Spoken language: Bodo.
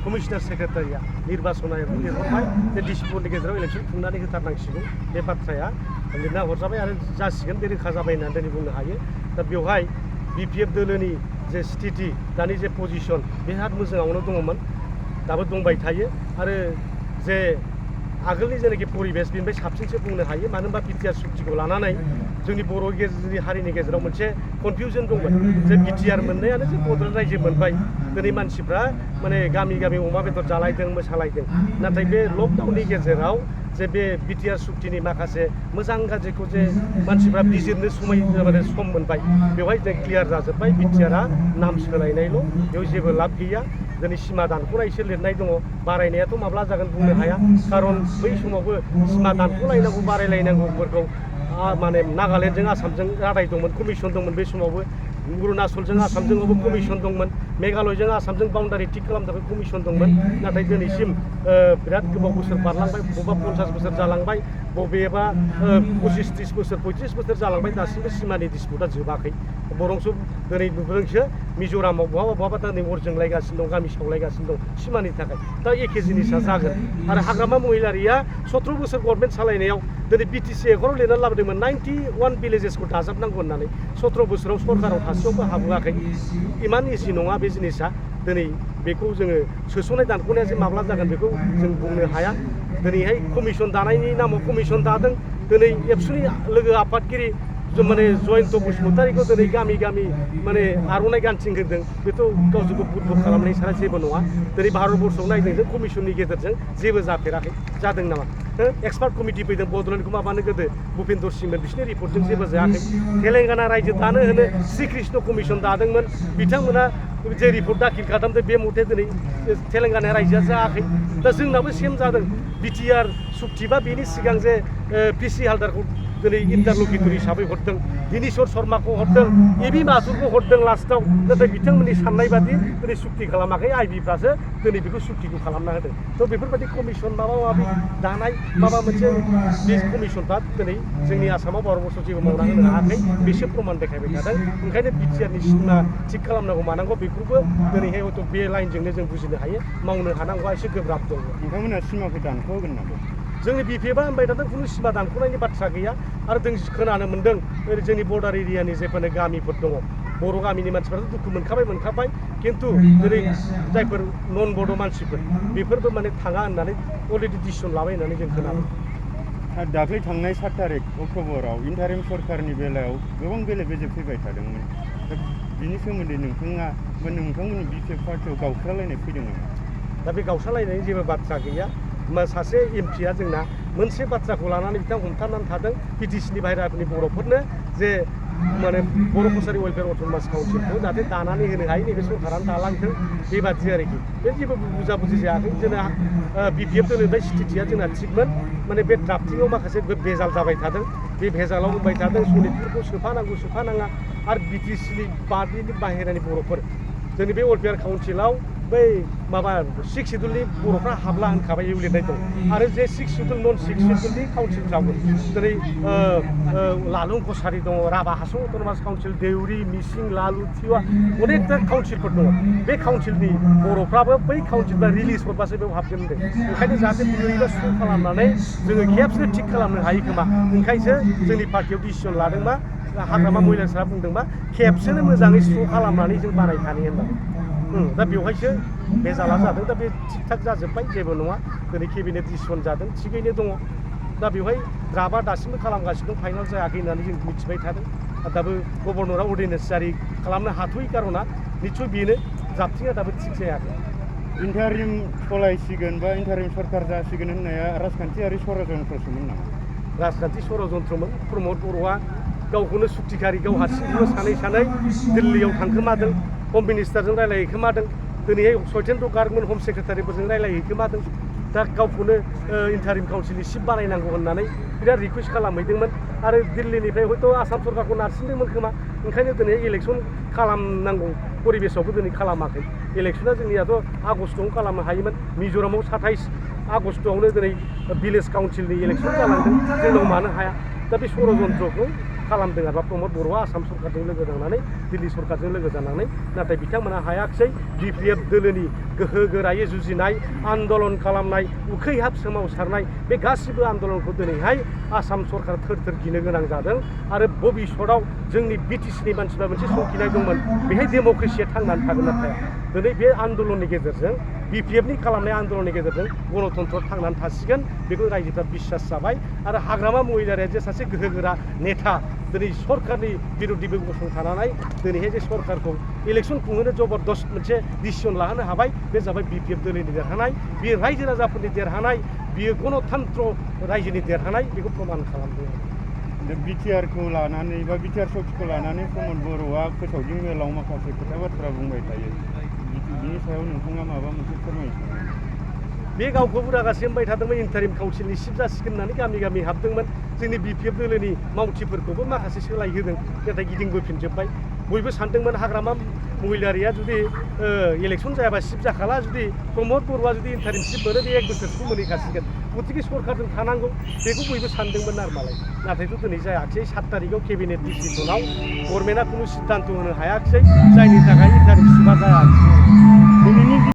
कमिशनार सेक्रेटारिया निर्बाचनायाव लिरहरबाय जे डिसेम्बरनि गेजेराव इलेक्सन खुंनानै होथारनांसिगौ बे बाथ्राया लिरना हरजाबाय आरो जासिगोन बे रोखा जाबाय होननानै दिनै बुंनो हायो दा बेवहाय बिपिएफ दोलोनि जे स्थिति दानि जे पजिशन बेहा मोजाङावनो दङमोन दाबो दंबाय थायो आरो जे आगोलनि जेनाखि परिबेस बेनिफ्राय साबसिनसो बुंनो हायो मानो होनबा बिटिआर सुक्तिखौ लानानै जोंनि बर' हारिनि गेजेराव मोनसे कनफिउजन दंमोन जे बिटिआर मोननायानो जे बड'लेण्ड रायजो मोनबाय दिनै मानसिफ्रा माने गामि गामि अमा बेदर जालायदों मोसालायदों नाथाय बे लकडाउननि गेजेराव जे बे बिटिआर सुक्तिनि माखासे मोजां गाज्रिखौ जे मानसिफ्रा बिजिरनो सम मोनबाय बेवहाय जों क्लियार जाजोब्बाय बिटिआरआ नाम सोलायनायल' बेयाव जेबो लाब गैया दिनै सिमा दानख'नायसो लिरनाय दङ बारायनायाथ' माब्ला जागोन बुंनो हाया खारन बै समावबो सिमा दानख'लायनांगौ बारायलायनांगौफोरखौ माने नागालेण्डजों आसामजों रादाय दंमोन कमिसन दंमोन बे समावबो अरुणाचलजों आसामजोंबो कमिसन दंमोन मेघालयजों आसामजों बाउन्डारि थिक खालामनो थाखाय कमिसन दंमोन नाथाय दिनैसिम बिराद गोबाव बोसोर बारलांबाय बबेबा 50 बोसोर जालांबाय बबेबा 25-30 बोसोर 35 बोसोर जालांबाय दासिमबो सिमानि डिसपुटआ जोबाखै बरंसो दिनै नुदोंसो मिज'रामाव बहाबा दिनै अर जोंलायगासिनो दं गामि सावलायगासिनो दं सिमानि थाखाय दा एखे जिनिसा जागोन आरो हाग्रामा महिलारिया 17 बोसोर गभर्नमेन्ट सालायनायाव दिनै बिटिसि एकराव लिरनानै लाबोदोंमोन 91 भिलेजेसखौ दाजाबनांगौ होननानै 17 बोसोराव सरकाराव थासेयावबो हाबोआखै इमान इजि नङा बे जिनिसा दिनै बेखौ जोङो सोस'नाय दानख'नाया जे माब्ला जागोन बेखौ जों बुंनो हाया दिनैहाय कमिसन दानायनि नामाव कमिसन दादों दिनै एबसुनि लोगो आफादगिरि माने जयन्त बसुमतारीखौ दिनै गामि गामि माने आर'नाइ गानथिंहोदों बेथ' गावजोंबो बुदबुद खालामनाय सारा जेबो नङा दिनै भारतबर्षआव नायदों जों कमिसननि गेजेरजों जेबो जाफेराखै जादों नामा एक्सपार्ट कमिटि फैदों बड'लेण्डखौ माबानो गोदो भुपेन्दर सिंमोन बिसोरनि रिपर्टजों जेबो जायाखै तेलेंगाना रायजो दानो होनो श्री कृष्ण कमिसन दादोंमोन बिथांमोना जे रिपर्ट दाखिल खालामदों बे मथे दिनै तेलेंगाना रायजोआ जायाखै दा जोंनाबो सेम जादों बिटिआर सुक्तिबा बेनि सिगां जे पिसि हालदारखौ दिनै इन्टारलकिटर हिसाबै हरदों दिनेश्वर शर्माखौ हरदों एबि माथुरखौ हरदों लास्टआव नाथाय बिथांमोननि साननाय बादि दिनै सुक्ति खालामाखै आइबिफ्रासो दिनै बेखौ सुक्तिखौ खालामना होदों थ' बेफोरबायदि कमिसन माबा माबि दानाय माबा मोनसे बे कमिसनफ्रा दिनै जोंनि आसामाव भारतबर्षआव जेबो मावना होनो हायाखै बेसो प्रमान देखायबाय थादों ओंखायनो बिटिआरनि सिमा थिग खालामनांगौ मानांगौ बेफोरखौ दिनैहाय हयथ' बे लाइनजोंनो जों बुजिनो हायो मावनो हानांगौआ एसे गोब्राब दङ नोंथांमोना सिमाखौ दानख'होगोन नामा जोंनि बिपिएफआ होनबाय थादों खुनु सिमा दानख'नायनि बाथ्रा गैया आरो जों खोनानो मोन्दों ओरै जोंनि बर्डार एरियानि जेफोर गामिफोर दङ बर' गामिनि मानसिफ्राथ' दुखु मोनखाबाय खिन्थु जेरै जायफोर नन बड' मानसिफोर बेफोरबो माने थाङा होननानै अलरेडि डिसिसन लाबाय होननानै जों खोनादों दाख्लै थांनाय 7 तारिख अक्ट'बराव इन्टारिम सरकारनि बेलायाव गोबां बेले बेजे फैबाय थादोंमोन दा बिनि सोमोन्दै नोंथाङा बा नोंथांमोननि बिपिएफ पार्टियाव गावस्रालायनाय फैदों नामा दा बे गावस्रालायनायनि जेबो बाथ्रा गैया सासे एमपिया जोंना मोनसे बाथ्राखौ लानानै बिथां हमथानानै थादों बिटिसिनि बाहेरानि बर'फोरनो जे माने बर' कसारि वेलफेयार अट'नमास काउन्सिलखौ जाहाथे दानानै होनो हायो नैबे सरकारानो दालांथों बेबादि आरोखि बे जेबो बुजाबुजि जायाखै जोंना बिपिएफ दोलोनिफ्राय स्थितिया जोंना थिगमोन माने बे ड्राफ्टिंआव माखासे भेजाल जाबाय थादों बे भेजालाव बुंबाय थादों सनितफोरखौ सोफानांगौ सोफानाङा आरो बिटिसिनि बाहेरानि बर'फोर जोंनि बे वेलफेयार काउन्सिलाव बै माबा 6 सिडुलनि बर'फ्रा हाबला होनखाबाय इउ लिरनाय दं आरो जे 6 सिडुल नन 6 सिडुलनि काउन्सिलफ्राबो जेरै लालुं कसारि दङ राभा हासं अट'नमास काउन्सिल देउरि मिसिं लालु थिवा अनेकथा काउन्सिलफोर दङ बे काउन्सिलनि बर'फ्राबो बै काउन्सिलफ्रा रिलिज हरबासो बेयाव हाबगोन होनदों ओंखायनो जाहाथे बेबायदिबा स्ल' खालामनानै जोङो खेबसेनो थिग खालामनो हायो खोमा ओंखायसो जोंनि पार्टियाव डिसिसन लादोंबा हाग्रामा महिलाफ्रा बुंदोंबा खेबसेनो मोजाङै स्ल' खालामनानै जों बानायखानो होननानै दा बेवहायसो भेजाला जादों दा बे थिग थाक जाजोब्बाय जेबो नङा दिनै केबिनेट डिसिसन जादों थिगैनो दङ दा बेवहाय द्राफ्टआ दासिमबो खालामगासिनो दं फाइनाल जायाखै होननानै जों मिथिबाय थादों दाबो गभर्नरा अर्डिनेन्स जारि खालामनो हाथ'यै कारना निस्सय बेनो द्राफ्टिंआ दाबो थिग जायाखै इन्टारिम सलायसिगोन बा इन्टारिम सरकार जासिगोन होननाया राजखान्थियारि षड़यन्त्रसोमोन नामा राजखान्थि षड़यन्त्रमोन प्रमद बर'आ गावखौनो सुक्तिकारि गाव हारसिंखौनो सानै दिल्लीयाव थांखोमादों हम मिनिस्टारजों रायलायहैखोमादों दिनैहाय सत्येन्द्र गार्गमोन हम सेक्रेटारिफोरजों रायलायहैखोमादों दा गावखौनो इन्टारिम काउन्सिलनि चिफ बानायनांगौ होननानै बिराद रिकुवेस्ट खालामहैदोंमोन आरो दिल्लीनिफ्राय हयथ' आसाम सरकारखौ नारसिनदोंमोन खोमा ओंखायनो दिनै इलेक्सन खालामनांगौ परिबेसावबो दिनै खालामाखै इलेक्सना जोंनियाथ' आगस्टआवनो खालामनो हायोमोन मिज'रामाव 27 आगस्टआवनो दिनै भिलेज काउन्सिलनि इलेक्सन जालांदों जोंनाव मानो हाया दा बे षड़यन्त्रखौ खालामदों आरो प्रमद बर'आ आसाम सरकारजों लोगो नांनानै दिल्ली सरकारजों लोगो जानानै नाथाय बिथांमोना हायाखिसै BPF दोलोनि गोहो गोरायै जुजिनाय आन्दलन खालामनाय उखैहाब सोमावसारनाय बे गासिबो आन्दलनखौ दिनैहाय आसाम सरकार थोर थोर गिनो गोनां जादों आरो भबिष्यतआव जोंनि BTCनि मानसिफ्रा मोनसे संखिनाय दंमोन बेहाय डेम'क्रेसिया थांनानै थागोन ना थाया दिनै बे आन्दलननि गेजेरजों BPFनि खालामनाय आन्दलननि गेजेरजों गणतन्त्र थांनानै थासिगोन बेखौ रायजोफ्रा बिसास जाबाय आरो हाग्रामा महिलारिया जे सासे गोहोगोरा नेता दिनै सरकारनि बिरुद्धिबो गसंथानानै दिनैहाय जे सरकारखौ इलेक्सन खुंहोनो जबरदस्त मोनसे डिसिसन लाहोनो हाबाय बे जाबाय BPF दोलोनि देरहानाय बेयो रायजो राजाफोरनि देरहानाय बियो गणतन्त्र रायजोनि देरहानाय बेखौ प्रमान खालामदों दा बिटिआरखौ लानानै बा बिटिआर सखिखौ लानानै प्रमद बर'आ फोसावदिं मेलाव माखासे खोथा बाथ्रा बुंबाय थायो बिनि सायाव नोंथाङा माबा मोनसे फोरमायनो सानो बे गावखौ बुरागासे होनबाय थादोंमोन इन्टारिम काउन्सिलनि चिफ जासिगोन होननानै गामि गामि हाबदोंमोन जोंनि BPF दोलोनि मावथिफोरखौबो माखासे सोलायहोदों नाथाय गिदिंबोफिनजोब्बाय बयबो सानदोंमोन हाग्रामा महिलारिया जुदि इलेक्सन जायाबा चिफ जाखाला जुदि प्रमद बर'आ जुदि इन्टारिम चिफ मोनो बे 1 बोसोरसो मोनहैखासिगोन गतिके सरकारजों थानांगौ बेखौ बयबो सानदोंमोन आरो मालाय नाथायथ' दिनै जायाखिसै 7 तारिखआव केबिनेट डिसिसनाव गभर्नमेन्टआ खुनु सिद्धान्त होनो हायाखिसै जायनि थाखाय इन्टारिम चिफआ जायाखिसै